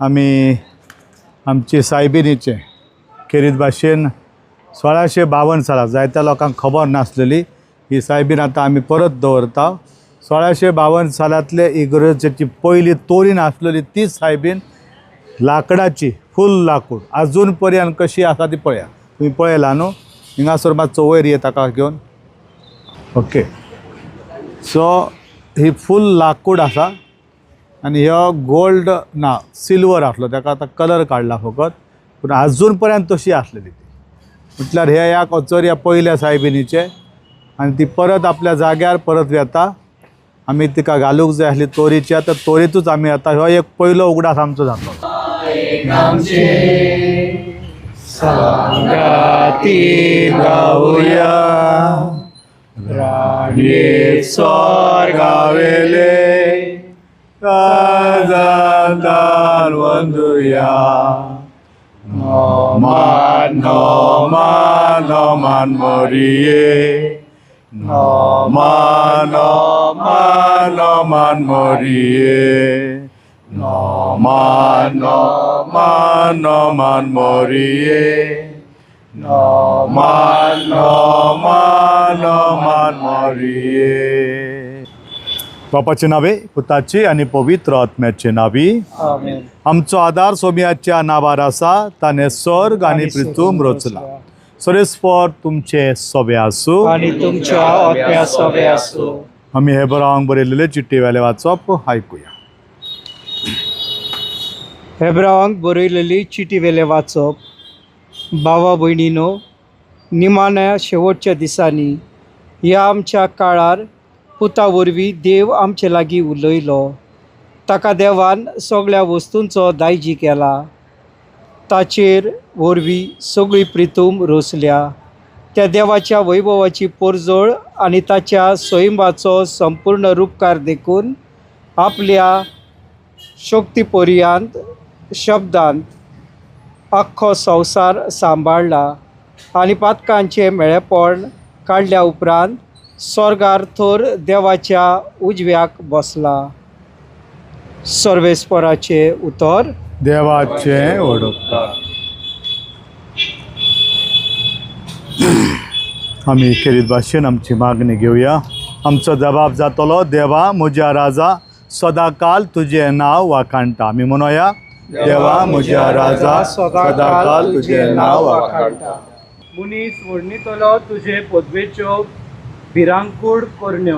आमी आमचे सायबिणीचें खेरीत भाशेन 1652 सालां जायत्या लोकांक खबर नासलेली ही सायबीन आतां आमी परत दवरता। 1652 सालांतले इगर्जेची पयली तोरीन आसलेली तीच सायबीन लांकडाची, फूल लांकूड आजून पर्यंत कशी आसा ती पळया। तुमी पळयला न्हू, हिंगासर मातसो वयर ये ताका घेवन। ओके, सो ही फूल लांकूड आसा आनी हो गोल्ड ना सिल्वर आसलो, ताका आतां कलर काडला फकत, पूण आजून पर्यंत तशी आसलेली ती। म्हटल्यार हे ह्या कचोर ह्या पयल्या सायबिणीचे आनी ती परत आपल्या जाग्यार परत वेता। आमी तिका घालूंक जाय आसली तोरीची, आतां तोरीतूच आमी आतां हो एक पयलो उगडास आमचो जातलो। सांगाती गावया राणये स्वर्गावेले राजांतान वंदुया। नमान नमान नमान मोरिये, नमान नमान नमान मोरिये, नमान नमान नमान मोरिये, नमान नमान नमान मोरिये। बापाचे नावे, पुताचे आनी पवित्र आत्म्याचे नावी। आमेन। आमचो आदार सोम्याच्या नावार आसा, ताणें स्वर्ग आनी पृथ्वी रचला। सरेस्पर तुमचे सोबे आसूं आनी तुमच्या आत्म्या सोबे आसूं। आमी हे बरावांक बरयलेले चिट्टी वेले वाचप आयकुया। हेब्रावांक बरयलेली चिटी वेले वाचप। भावा भयणीनो, निमाण्या शेवटच्या दिसांनी ह्या आमच्या काळार पुता वरवीं देव आमचे लागीं उलयलो। ताका देवान सगळ्या वस्तूंचो दायजी केला। ताचेर वरवीं सगळी प्रितूम रोसल्या। त्या देवाच्या वैभवाची पोरजोळ आनी ताच्या सैमाचो संपूर्ण रुपकार देखून आपल्या शक्ती पर्यांत शब्दांत आख्खो संवसार सांबाळ्ळा आनी पातकांचें मेळेपण काडल्या उपरांत स्वर्गार थोर देवाच्या उजव्याक बसला। सर्वेस्पराचें उतर। देवाचें वडोपकार। आमी खेरीत भाशेन आमची मागणी घेवया। आमचो जबाब जातलो, देवा म्हज्या राजा, सदाकाल तुजें नांव वाखाणटा। आमी म्हणोया, देवा म्हज्या राजा, सदाकाल तुजें नांव वाखाणटा। मनीस वर्णितलो तुजे पदवेच्यो भिरांकूळ करण्यो,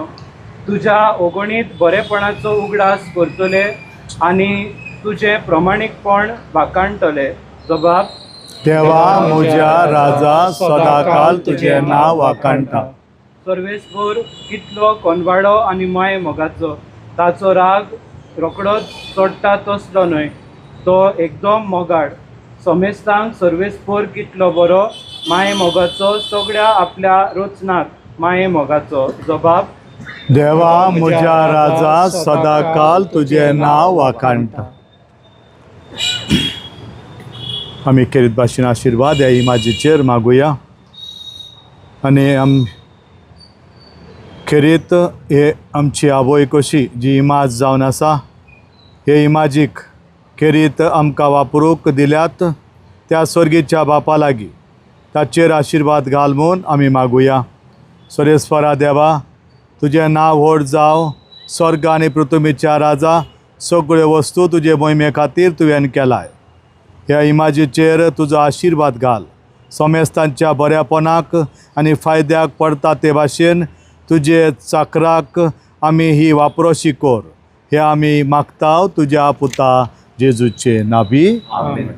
तुज्या ओगणीत बरेपणाचो उगडास करतले आनी तुजें प्रमाणीकपण वाखाणटले। जबाब। देवा म्हज्या राजा, सदाकाल तुजें नांव वाखाणटा। सर्वेस्पर कितलो कोनवाडो आनी माये मोगाचो, ताचो राग रोकडोच चडटा तसलो न्हय, तो एकदम मोगाळ। समेस्तांक सर्वेस्पर कितलो बरो, माये मोगाचो, सगळ्या आपल्या रचनाक माये मोगाचो। जबाब। देवा म्हज्या राजा, सदाकाल तुजें नांव वाखाणटा। आमी खेरीत भाशेन आशिर्वाद ह्या इमाजीचेर मागुया आनी आम खेरीत हे आमची आवय कशी जी इमाज जावन आसा, हे इमाजीक खेरीत आमकां वापरूंक दिल्यात त्या स्वर्गीच्या बापा लागीं ताचेर आशिर्वाद घाल म्हूण आमी मागुया। सरेस्वरा देवा, तुजें नांव व्हड जावं, स्वर्ग आनी पृथ्वीच्या राजा, सगळ्यो वस्तू तुजे मोहिमे खातीर तुवें केलाय। ह्या इमाजीचेर तुजो आशिर्वाद घाल, समेस्तांच्या बऱ्यापणाक आनी फायद्याक पडटा ते भाशेन तुजे चाकराक आमी ही वापरोशी कोर, हे आमी मागता तुज्या पुता जेजूचे नावी। आमेन।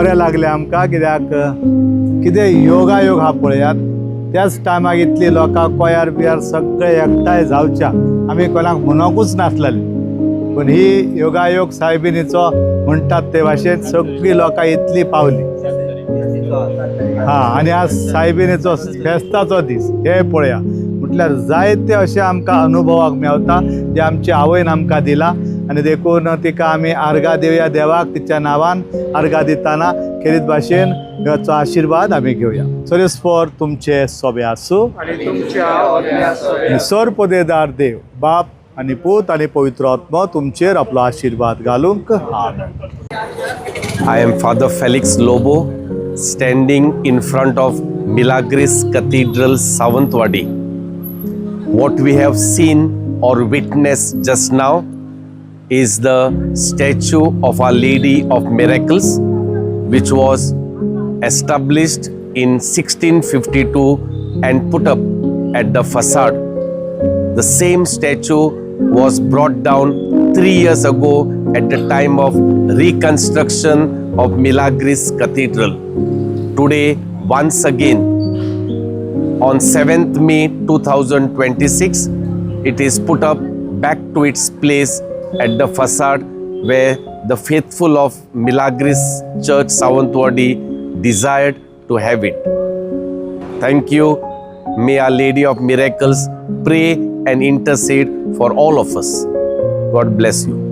बरें लागलें आमकां, कित्याक कितें योगायोग हा पळयात. त्याच टायमाक इतली लोकां कोयार बियार सगळे एकठांय जावच्या आमी कोणाक म्हणोकूच नासलेले, पूण ही योगायोग सायबिणीचो म्हणटात ते भाशेन सगळीं लोकां इतली पावली. हा, आनी आज सायबिणीचो फेस्ताचो दीस हे पळया. म्हटल्यार जायते अशे आमकां अनुभवाक मेवता जे आमची आवयन आमकां दिला आनी देखून तिका आमी आर्गां दिवया. देवाक तिच्या नांवान आर्गां दितना खेरीत भाशेन देवाचो आशिर्वाद आमी घेवया. सरेस्पर तुमचे सोबे आसूं आनी तुमच्या आत्म्या सवें. सर्वपदेदार देव बाप आनी पूत आनी पवित्र आत्मो तुमचेर आपलो आशिर्वाद घालूंक. आमेन. I am Father Felix Lobo, standing in front of Milagres Cathedral, Savantwadi. What we have seen or witnessed just now is the statue of Our Lady of Miracles, which was established in 1652 and put up at the facade. The same statue was brought down 3 years ago at the time of reconstruction of Milagres Cathedral. Today, once again, on 7th May 2026, it is put up back to its place at the facade where the faithful of Milagres Church Savantwadi desired to have it. Thank you. May Our Lady of Miracles pray and intercede for all of us. God bless you.